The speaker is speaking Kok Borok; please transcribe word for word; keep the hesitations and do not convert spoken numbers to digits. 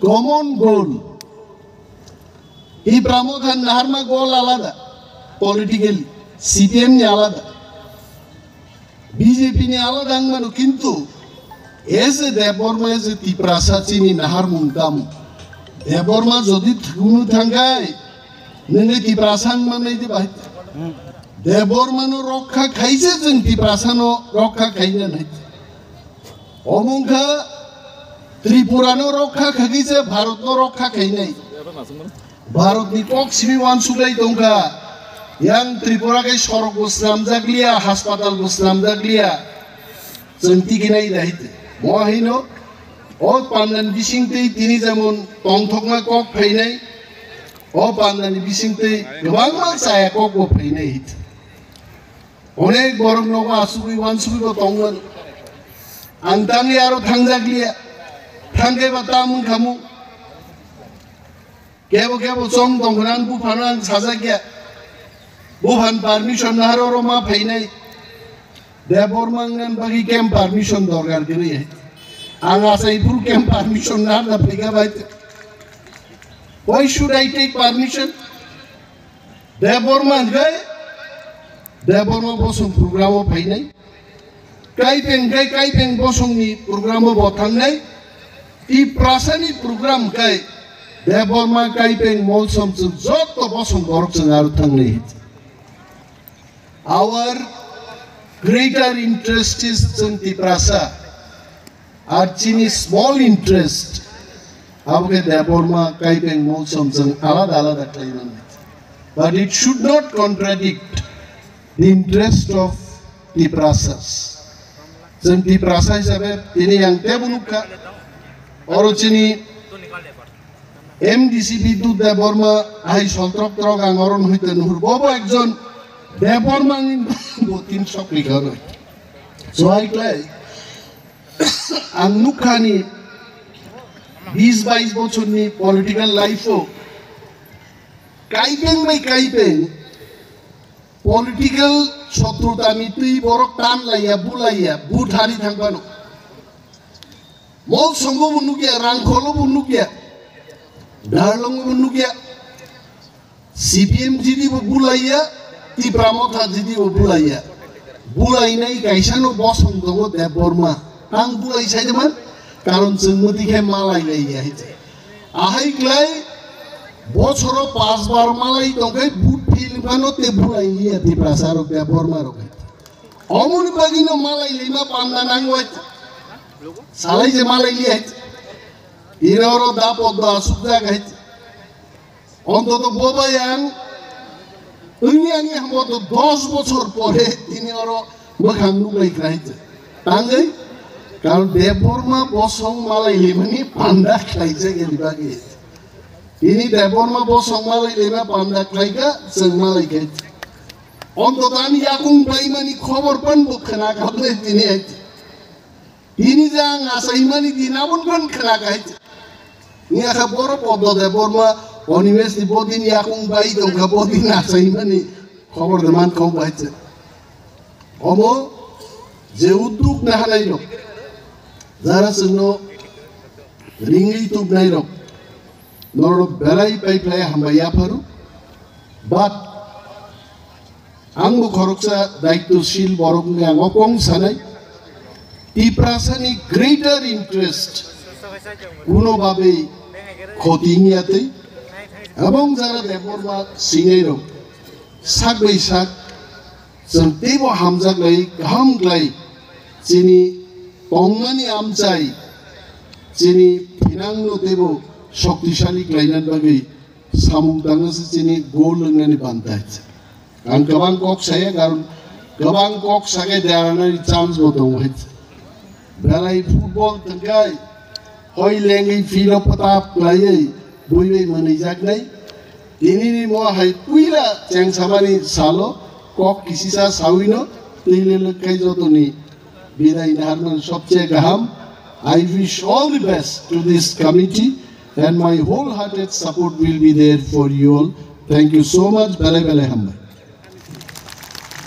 Common goal. Tipra Motha ni naharma goal alada, politically, C P M ni alada, B J P ni alada wngmano, kintu as a Debbarma, as a Tiprasa chini naharmung tamo. Debbarma jodi thwngwi thangkhai, nwngwi Tiprasa wngmannai de bahai. Debbarma no rokha khaise, chwng Tiprasa no rokha khaina nai. Omo wngkha Tripura no rokha khagwi se Bharat no rokha khainai. Bharat ni kok simi uansuk lai tongkha. Yang Tripura khe sorok bo swnamjak liya, haspatal bo swnamjak liya. Chwng tigi nai da hite. Mo haino o pandani bising twi tini jemon tongthokma kok phainai. O pandani bising twi kwbangma chaya kok bo phainai hite. Onek borok nogo asugwi uansugwi bo tongmani. Ang tangwi aro thangjak liya. Thangkhe ba ta wng khamu. Kebo kebo chong tongkhna ang buphano ang sajak ya. Buphan permission nahar oro ma phainai. Debbarma wngna bagwi kem permission dorkar kwrwi. Ang asai phuru kem permission nahar na phaikha bai. Why should I take permission? Debbarma hwnkhe Debbarma bosong program o phainai. Kaipeng hwnkhe Kaipeng bosongni program o bo thangnai. Tiprasa ni program hwnkhe Debbarma, Kaipeng, Molsom chwng joto bosong borok chwng aro thangnai. Our greater interest is chwng Tiprasa. Ar chini small interest, abo khe Debbarma, Kaipeng, Molsom chwng alada alada khlai mannai. But it should not contradict the interest of Tiprasas. Chwng Tiprasa hisabe tini ang tebo nukha, oro chini M D C Bidut Debbarma hai soltrok trok ang oro nuhite nuhur. Bobo ekjon Debbarma ni bo tin sok ni garo. So I klai ang nukhani bis bais bochorni political life o Kaipeng bai Kaipeng political sotrutani twi borok tan laiya, bulaiya, buthari thangphano. Molsombo bo nukya, Rangkholo bo nukya, Darlongo bo nukya. C P M jidi bo bulaiya, Tipra Motha jidi bo bulaiya. Bulainai kaisa no bosong tongo Debbarma. Ang bulai saijaman, karon chwng mwtwi khe malai laiya hai se. Ahai klai bochoro pas bar malai tongkhai, but phil phano te bulai liya Tiprasa rok Debbarma rok hai. Omoni bagwi no malai lima panda nangwai. Salai je malai liya. Ira oro da poddo asuk jaga hai. Ontoto boba yang ini ani hambo to dos bochor pore tini oro mwkhang nuklai krai je. Tangwi karon Debbarma bosong malai limani panda khlai je geli bagi. Ini Debbarma bosong malai lima panda khlaika chwng malai khe. Ontoto ani yakung baimani khobor pan bo khna kable tini hai. Tini jang asaimani din abon pan khna khe. Ni akha boro Poddo Debbarma Onimesh ni bodin yakung bai tongkha bodin asaimani khobor de man kau bai che. Omo je udduk na hanai rok, jara chwngno ringwi tubnai rok, norok belai pai phlai hambai yapharu. But ang bo khoroksa daitwshil borok wngwi ang o kong sanai, Tiprasani greater interest kuno babe khoti wngya twi, abong jara Debbarma sinai rok sak bai sak chwng teibo hamjak lai, kaham klai chini tongmani amchai, chini phinangno teibo shoktisali khlaina bagwi samung tangna se chini goal wngnani banta hai. Ang kwbang kok saya, karon kwbang kok sakai deranani chance bo tongo hai. Belai football tongkai, hoi lengwi field o pata khlaiwi bui bai mwnwi jaknai. Tinini mo hai puila chengsamani salo kok kisisa sawino twi le lwkkai jotoni bidai naharman sobche kaham. I wish all the best to this committee and my wholehearted support will be there for you all. Thank you so much. Belai belai hambai.